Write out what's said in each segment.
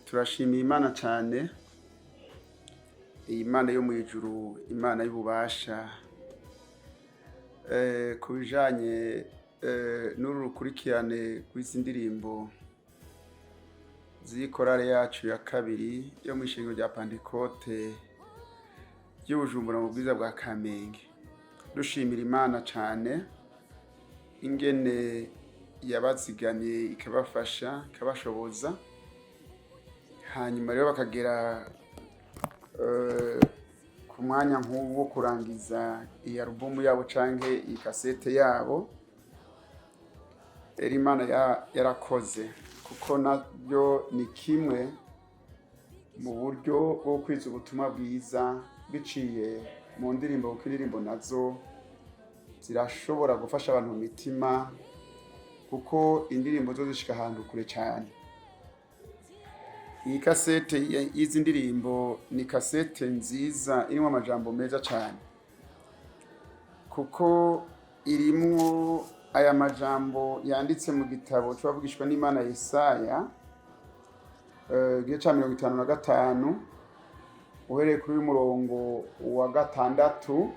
Turashimiye Imana cyane, iyi Mana yo mu ijuru, Imana y'ububasha, ku bijanye n'uru rukurikirane rw'izi ndirimbo z'ikorale yacu ya kabiri yo mu ishengero rya Pantekote ry'Ubujumbura mu bwiza bwa Kamenge. Dushimira Imana cyane ingene yabazigamye, ikabafasha, ikabashoboza, hanyuma rero bakagera ku mwanya nk'uwo wo kurangiza iyi alubumu yabo canke iyi kasete yabo. Rero Imana yarakoze, kuko nabyo ni kimwe mu buryo bwo kwiza ubutumwa bwiza biciye mu ndirimbo, kuko indirimbo nazo zirashobora gufasha abantu mu mitima, kuko indirimbo zo zishika ahantu kure cyane. Iyi kasete y'izi ndirimbo ni kasete nziza irimo amajambo meza cyane, kuko irimwo aya majambo yanditse mu gitabo c'abavugishwa n'Imana Yesaya, igice ca 55, uhereye kuri uyu murongo wa 6,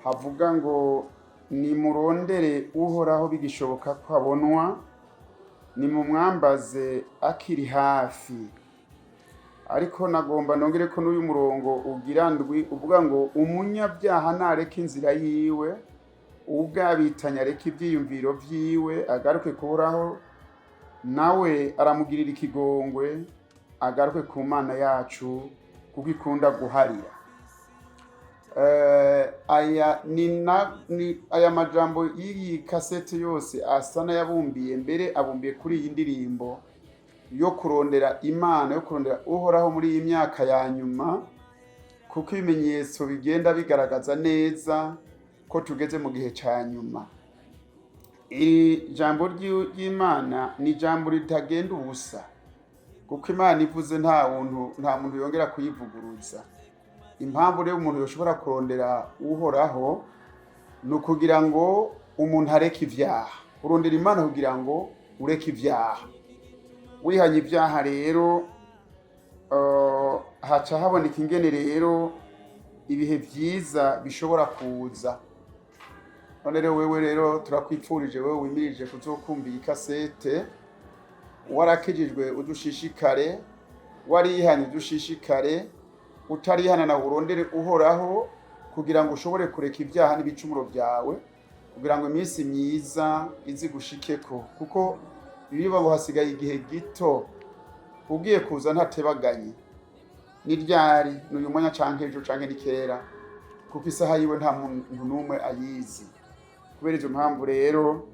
havuga ngo: "Nimurondere Uhoraho bigishoboka ko abonwa, nimumwambaze akiri hafi." Ariko nagomba nongere ko n'uyu murongo ugira 7 uvuga ngo: "Umunyabyaha nareka inzira yiwe, ubwabitanya areka ivyiyumviro vyiwe, agaruke kuhoraho, nawe aramugirira ikigongwe, agaruke ku Mana yacu, kuko ikunda guharira." Aya ni, na, ni aya majambo y'iyi kasete yose asa n'ayabumbiye, mbere abumbiye kuri iyi ndirimbo yo kurondera Imana, yo kurondera Uhoraho muri iyi myaka ya nyuma, kuko ibimenyetso bigenda bigaragaza neza ko tugeze mu gihe ca nyuma. Iri jambo ry'Imana ni ijambo ritagenda ubusa, kuko Imana ivuze nta muntu yongera kuyivuguruza. Impamvu rero umuntu yoshobora kurondera Uhoraho ni ukugira ngo umuntu areke ivyaha. Urondera Imana kugira ngo ureke ivyaha. Wihanye ivyaha rero, haca haboneka ingene rero ibihe vyiza bishobora kuza. None rero wewe rero turakwipfurije, wewe wimirije kuzokumva iyi kasete, warakijijwe udushishikare, warihanye udushishikare, utarihana nawe urondere Uhoraho kugira ngo ushobore kureka ibyaha n'ibicumuro byawe, kugira ngo iminsi myiza izi gushikeko, kuko bibiba ngo hasigaye igihe gito, ugiye kuza ntatebaganye. Ni ryari? Ni uyu mwanya canke ejo canke ni kera, kuko isaha yiwe nta muntu n'umwe ayizi. Kubera izo mpamvu rero,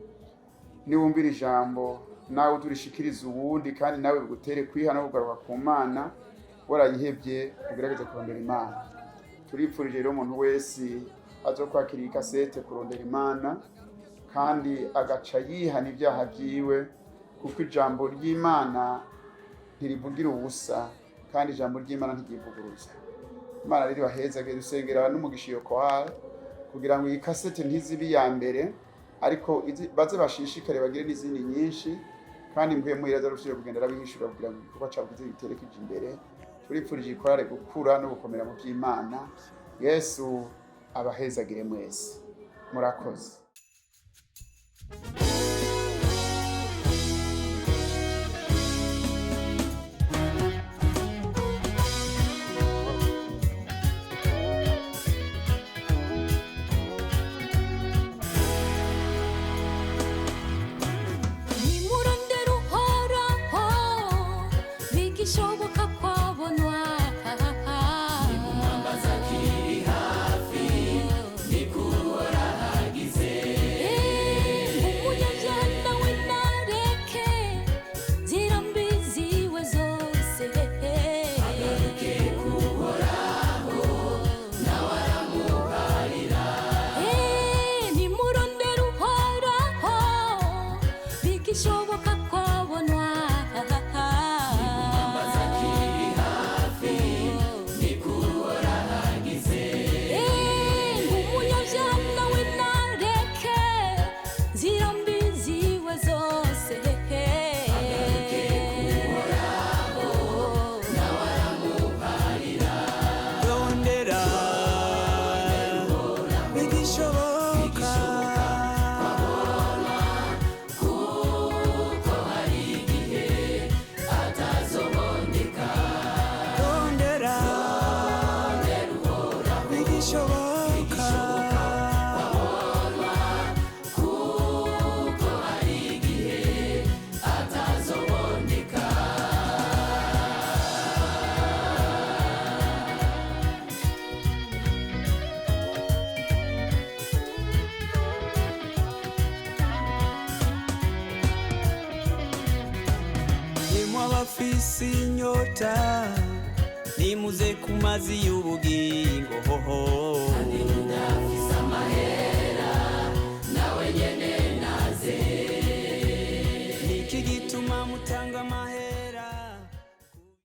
niwumvira ijambo nawe uturishikiriza uwundi, kandi nawe bigutere kwihana no kugaruka ku Mana. Warayihebye, ugerageze kurondera Imana. Turipfurije rero umuntu wese azokwakira iyi kasete kurondera Imana, kandi agaca yihana ibyaha vyiwe, kuko ijambo ry'Imana ntirivugira ubusa, kandi ijambo ry'Imana ntiryivuguruza. Imana rero ibahezagire. Dusengera n'umugisha iyo kohari kugira ngo iyi kasete ntizibe iya mbere, ariko baze bashishikare bagire n'izindi nyinshi, kandi mvuye muhira zarushijeho kugenda arabihishura kugira ngo igikorwa cabo kize gitereke imbere. Turipfurije ikorale gukura no gukomera mu by'Imana. Yesu abahezagire mwese. Murakoze. Nimurondere Uhoraho bigishoboka kwabonwa, nimumwambaze akiri hafi, nikuhorahagize. Abafise inyota, nimuze ku mazi y'ubugingo hoho. Kandi mudafise amahera.